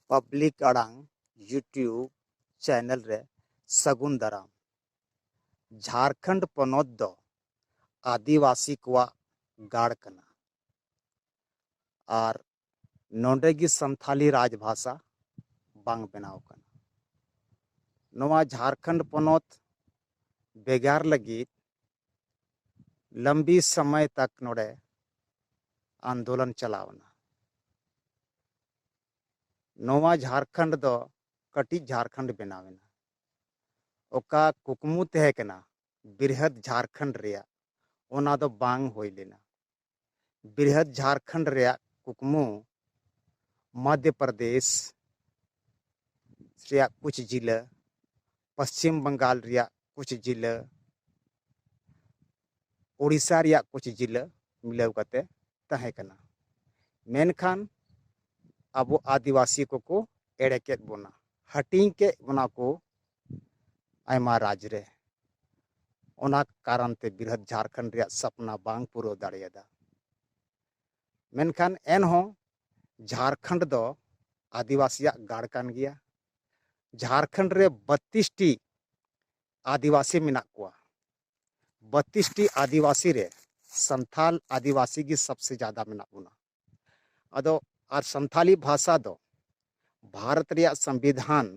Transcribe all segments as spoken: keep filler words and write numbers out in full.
Public ᱟᱲᱟᱝ YouTube channel ᱨᱮ ᱥᱟᱹᱜᱩᱱ ᱫᱟᱨᱟᱢ᱾ ᱡᱷᱟᱨᱠᱷᱚᱸᱰ ᱯᱚᱱᱚᱛ ᱫᱚ ᱟᱹᱫᱤᱵᱟᱹᱥᱤ ᱠᱚᱣᱟᱜ ᱜᱟᱲ ᱠᱟᱱᱟ ᱟᱨ ᱱᱚᱰᱮ ᱜᱮ ᱥᱟᱱᱛᱷᱟᱞᱤ ᱨᱟᱡᱽᱵᱷᱟᱥᱟ ᱵᱟᱝ ᱵᱮᱱᱟᱣ ᱠᱟᱱᱟ᱾ ᱱᱚᱣᱟ ᱡᱷᱟᱨᱠᱷᱚᱸᱰ ᱯᱚᱱᱚᱛ ᱵᱷᱮᱜᱟᱨ ᱞᱟᱹᱜᱤᱫ ᱞᱟᱢᱵᱤ ᱥᱚᱢᱚᱭ ᱛᱟᱠ ᱱᱚᱰᱮ ᱟᱱᱫᱳᱞᱚᱱ ᱪᱟᱞᱟᱣ ᱮᱱᱟ᱾ ᱱᱚᱣᱟ ᱡᱷᱟᱨᱠᱷᱚᱸᱰ ᱫᱚ ᱠᱟᱹᱴᱤᱡ ᱡᱷᱟᱨᱠᱷᱚᱸᱰ ᱵᱮᱱᱟᱣ ᱮᱱᱟ᱾ ᱚᱠᱟ ᱠᱩᱠᱢᱩ ᱛᱟᱦᱮᱸ ᱠᱟᱱᱟ ᱵᱨᱤᱦᱚᱫ ᱡᱷᱟᱨᱠᱷᱚᱸᱰ ᱨᱮᱭᱟᱜ, ᱚᱱᱟ ᱫᱚ ᱵᱟᱝ ᱦᱩᱭ ᱞᱮᱱᱟ᱾ ᱵᱨᱤᱦᱚᱫ ᱡᱷᱟᱨᱠᱷᱚᱸᱰ ᱨᱮᱭᱟᱜ ᱠᱩᱠᱢᱩ ᱢᱚᱫᱷᱭᱚ ᱯᱨᱚᱫᱮᱥ ᱨᱮᱭᱟᱜ ᱠᱩᱪ ᱡᱤᱞᱟᱹ, ᱯᱚᱥᱪᱤᱢ ᱵᱟᱝᱜᱟᱞ ᱨᱮᱭᱟᱜ ᱠᱩᱪ ᱡᱤᱞᱟᱹ, ᱳᱰᱤᱥᱟ ᱨᱮᱭᱟᱜ ᱠᱩᱪ ᱡᱤᱞᱟᱹ ᱢᱤᱞᱟᱹᱣ ᱠᱟᱛᱮ ᱛᱟᱦᱮᱸ ᱠᱟᱱᱟ᱾ ᱢᱮᱱᱠᱷᱟᱱ ᱟᱵᱚ ᱟᱹᱫᱤᱵᱟᱹᱥᱤ ᱠᱚᱠᱚ ᱮᱲᱮ ᱠᱮᱫ ᱵᱚᱱᱟ, ᱦᱟᱹᱴᱤᱧ ᱠᱮᱫ ᱵᱚᱱᱟ ᱠᱚ ᱟᱭᱢᱟ ᱨᱟᱡᱽ ᱨᱮ᱾ ᱚᱱᱟ ᱠᱟᱨᱚᱱ ᱛᱮ ᱵᱨᱤᱦᱚᱫ ᱡᱷᱟᱨᱠᱷᱚᱸᱰ ᱨᱮᱭᱟᱜ ᱥᱟᱯᱱᱟ ᱵᱟᱝ ᱯᱩᱨᱟᱹᱣ ᱫᱟᱲᱮᱭᱟᱫᱟ᱾ ᱢᱮᱱᱠᱷᱟᱱ ᱮᱱᱦᱚᱸ ᱡᱷᱟᱨᱠᱷᱚᱸᱰ ᱫᱚ ᱟᱹᱫᱤᱵᱟᱹᱥᱤᱭᱟᱜ ᱜᱟᱲ ᱠᱟᱱ ᱜᱮᱭᱟ᱾ ᱡᱷᱟᱨᱠᱷᱚᱸᱰ ᱨᱮ ᱵᱟᱛᱤᱥ ᱴᱤ ᱟᱹᱫᱤᱵᱟᱹᱥᱤ ᱢᱮᱱᱟᱜ ᱠᱚᱣᱟ᱾ ᱵᱟᱛᱤᱥ ᱴᱤ ᱟᱹᱫᱤᱵᱟᱹᱥᱤ ᱨᱮ ᱥᱟᱱᱛᱷᱟᱞ ᱟᱹᱫᱤᱵᱟᱹᱥᱤ ᱜᱮ ᱥᱚᱵᱥᱮ ᱡᱟᱫᱟ ᱢᱮᱱᱟᱜ ᱵᱚᱱᱟ᱾ ᱟᱫᱚ ᱟᱨ ᱥᱟᱱᱛᱷᱟᱞᱤ ᱵᱷᱟᱥᱟ ᱫᱚ ᱵᱷᱟᱨᱚᱛ ᱨᱮᱭᱟᱜ ᱥᱚᱝᱵᱤᱫᱷᱟᱱ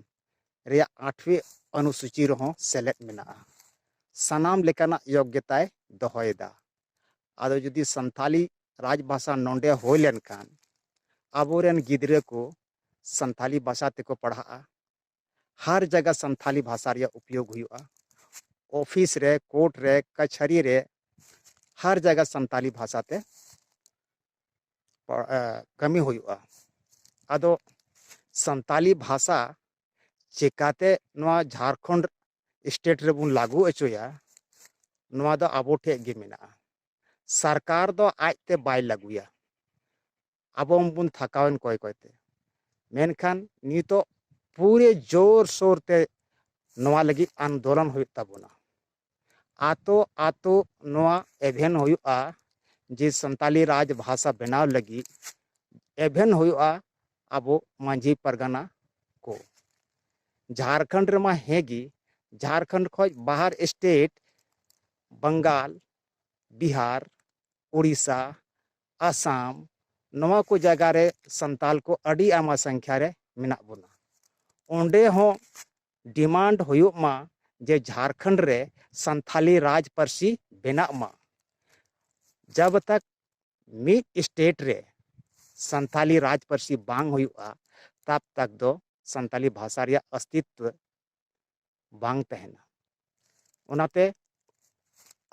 ᱨᱮᱭᱟᱜ ᱟᱴᱷᱣᱤ ᱚᱱᱩᱥᱩᱪᱤ ᱨᱮᱦᱚᱸ ᱥᱮᱞᱮᱫ ᱢᱮᱱᱟᱜᱼᱟ᱾ ᱥᱟᱱᱟᱢ ᱞᱮᱠᱟᱱᱟᱜ ᱭᱳᱜᱽᱭᱚᱛᱟᱭ ᱫᱚᱦᱚᱭᱮᱫᱟ᱾ ᱟᱫᱚ ᱡᱩᱫᱤ ᱥᱟᱱᱛᱷᱟᱞᱤ ᱨᱟᱡᱽᱵᱷᱟᱥᱟ ᱱᱚᱰᱮ ᱦᱩᱭ ᱞᱮᱱᱠᱷᱟᱱ ᱟᱵᱚᱨᱮᱱ ᱜᱤᱫᱽᱨᱟᱹ ᱠᱚ ᱥᱟᱱᱛᱷᱟᱞᱤ ᱵᱷᱟᱥᱟ ᱛᱮᱠᱚ ᱯᱟᱲᱦᱟᱜᱼᱟ᱾ ᱦᱟᱨ ᱡᱟᱭᱜᱟ ᱥᱟᱱᱛᱷᱟᱞᱤ ᱵᱷᱟᱥᱟ ᱨᱮᱭᱟᱜ ᱩᱯᱭᱳᱜᱽ ᱦᱩᱭᱩᱜᱼᱟ᱾ ᱚᱯᱷᱤᱥ ᱨᱮ, ᱠᱳᱨᱴ ᱨᱮ, ᱠᱟᱪᱷᱟᱨᱤ ᱨᱮ, ᱦᱟᱨ ᱡᱟᱭᱜᱟ ᱥᱟᱱᱛᱟᱞᱤ ᱵᱷᱟᱥᱟ ᱛᱮ ᱯᱟ-, ᱮ, ᱠᱟᱹᱢᱤ ᱦᱩᱭᱩᱜᱼᱟ᱾ ᱟᱫᱚ ᱥᱟᱱᱛᱟᱞᱤ ᱵᱷᱟᱥᱟ ᱪᱮᱠᱟᱛᱮ ᱱᱚᱣᱟ ᱡᱷᱟᱨᱠᱷᱚᱸᱰ ᱥᱴᱮᱴ ᱨᱮᱵᱚᱱ ᱞᱟᱹᱜᱩ ᱦᱚᱪᱚᱭᱟ, ᱱᱚᱣᱟ ᱫᱚ ᱟᱵᱚ ᱴᱷᱮᱡ ᱜᱮ ᱢᱮᱱᱟᱜᱼᱟ᱾ ᱥᱚᱨᱠᱟᱨ ᱫᱚ ᱟᱡᱛᱮ ᱵᱟᱭ ᱞᱟᱹᱜᱩᱭᱟ, ᱟᱵᱚ ᱵᱚᱱ ᱛᱷᱟᱠᱟᱣᱮᱱ ᱠᱚᱭ ᱠᱚᱭᱛᱮ᱾ ᱢᱮᱱᱠᱷᱟᱱ ᱱᱤᱛᱚᱜ ᱯᱩᱨᱟᱹ ᱡᱳᱨ ᱥᱳᱨ ᱛᱮ ᱱᱚᱣᱟ ᱞᱟᱹᱜᱤᱫ ᱟᱱᱫᱳᱞᱚᱱ ᱦᱩᱭᱩᱜ ᱛᱟᱵᱚᱱᱟ᱾ ᱟᱛᱳ ᱟᱛᱳ ᱱᱚᱣᱟ ᱮᱵᱷᱮᱱ ᱦᱩᱭᱩᱜᱼᱟ ᱡᱮ ᱥᱟᱱᱛᱟᱞᱤ ᱨᱟᱡᱽ ᱵᱷᱟᱥᱟ ᱵᱮᱱᱟᱣ ᱞᱟᱹᱜᱤᱫ ᱮᱵᱷᱮᱱ ᱦᱩᱭᱩᱜᱼᱟ᱾ ᱟᱵᱚ ᱢᱟᱹᱡᱷᱤ ᱯᱟᱨᱜᱟᱱᱟ ᱠᱚ᱾ ᱡᱷᱟᱲᱠᱷᱚᱸᱰ ᱨᱮᱢᱟ ᱦᱮᱸ ᱜᱮ, ᱡᱷᱟᱲᱠᱷᱚᱸᱰ ᱠᱷᱚᱱ ᱵᱟᱦᱟᱨ ᱥᱴᱮᱴ, ᱵᱟᱝᱜᱟᱞ, ᱵᱤᱦᱟᱨ, ᱩᱲᱤᱥᱥᱟ, ᱟᱥᱟᱢ, ᱱᱚᱣᱟ ᱠᱚ ᱡᱟᱭᱜᱟ ᱨᱮ ᱥᱟᱱᱛᱟᱞ ᱠᱚ ᱟᱹᱰᱤ ᱟᱭᱢᱟ ᱥᱚᱝᱠᱷᱟ ᱨᱮ ᱢᱮᱱᱟᱜ ᱵᱚᱱᱟ᱾ ᱚᱸᱰᱮ ᱦᱚᱸ ᱰᱤᱢᱟᱱᱰ ᱦᱩᱭᱩᱜ ᱢᱟ ᱡᱮ ᱡᱷᱟᱲᱠᱷᱚᱸᱰ ᱨᱮ ᱥᱟᱱᱛᱷᱟᱞᱤ ᱨᱟᱡᱽ ᱯᱟᱹᱨᱥᱤ ᱵᱮᱱᱟᱜ ᱢᱟ᱾ ᱡᱟᱵ ᱛᱟᱠ ᱢᱤᱫ ᱥᱴᱮᱴ ᱨᱮ ᱥᱟᱱᱛᱷᱟᱞᱤ ᱨᱟᱡᱽ ᱯᱟᱹᱨᱥᱤ ᱵᱟᱝ ᱦᱩᱭᱩᱜᱼᱟ, ᱛᱟᱵ ᱛᱟᱠ ᱫᱚ ᱥᱟᱱᱛᱟᱞᱤ ᱵᱷᱟᱥᱟ ᱨᱮᱭᱟᱜ ᱚᱥᱛᱤᱛᱣᱚ ᱵᱟᱝ ᱛᱟᱦᱮᱱᱟ᱾ ᱚᱱᱟᱛᱮ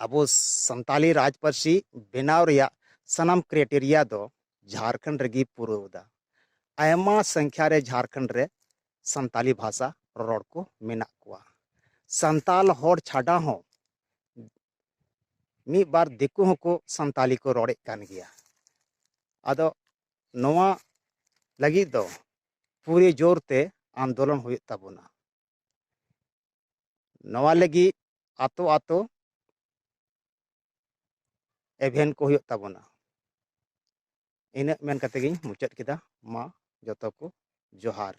ᱟᱵᱚ ᱥᱟᱱᱛᱟᱞᱤ ᱨᱟᱡᱽ ᱯᱟᱹᱨᱥᱤ ᱵᱮᱱᱟᱣ ᱨᱮᱭᱟᱜ ᱥᱟᱱᱟᱢ ᱠᱨᱟᱭᱴᱮᱨᱤᱭᱟ ᱫᱚ ᱡᱷᱟᱲᱠᱷᱚᱸᱰ ᱨᱮᱜᱮ ᱯᱩᱨᱟᱹᱣ ᱮᱫᱟ᱾ ᱟᱭᱢᱟ ᱥᱚᱝᱠᱷᱟ ᱨᱮ ᱡᱷᱟᱲᱠᱷᱚᱸᱰ ᱨᱮ ᱥᱟᱱᱛᱟᱞᱤ ᱵᱷᱟᱥᱟ ᱨᱚᱨᱚᱲ ᱠᱚ ᱢᱮᱱᱟᱜ ᱠᱚᱣᱟ᱾ ᱥᱟᱱᱛᱟᱞ ᱦᱚᱲ ᱪᱷᱟᱰᱟ ᱦᱚᱸ ᱢᱤᱫ ᱵᱟᱨ ᱫᱤᱠᱩ ᱦᱚᱸᱠᱚ ᱥᱟᱱᱛᱟᱞᱤ ᱠᱚ ᱨᱚᱲᱮᱫ ᱠᱟᱱ ᱜᱮᱭᱟ᱾ ᱟᱫᱚ ᱱᱚᱣᱟ ᱞᱟᱹᱜᱤᱫ ᱫᱚ ᱯᱩᱨᱟᱹ ᱡᱳᱨ ᱛᱮ ᱟᱱᱫᱳᱞᱚᱱ ᱦᱩᱭᱩᱜ ᱛᱟᱵᱚᱱᱟ᱾ ᱱᱚᱣᱟ ᱞᱟᱹᱜᱤᱫ ᱟᱛᱳ ᱟᱛᱳ ᱮᱵᱷᱮᱱ ᱠᱚ ᱦᱩᱭᱩᱜ ᱛᱟᱵᱚᱱᱟ᱾ ᱤᱱᱟᱹᱜ ᱢᱮᱱ ᱠᱟᱛᱮ ᱜᱤᱧ ᱢᱩᱪᱟᱹᱫ ᱠᱮᱫᱟ᱾ ᱢᱟ ᱡᱚᱛᱚ ᱠᱚ ᱡᱚᱦᱟᱨ᱾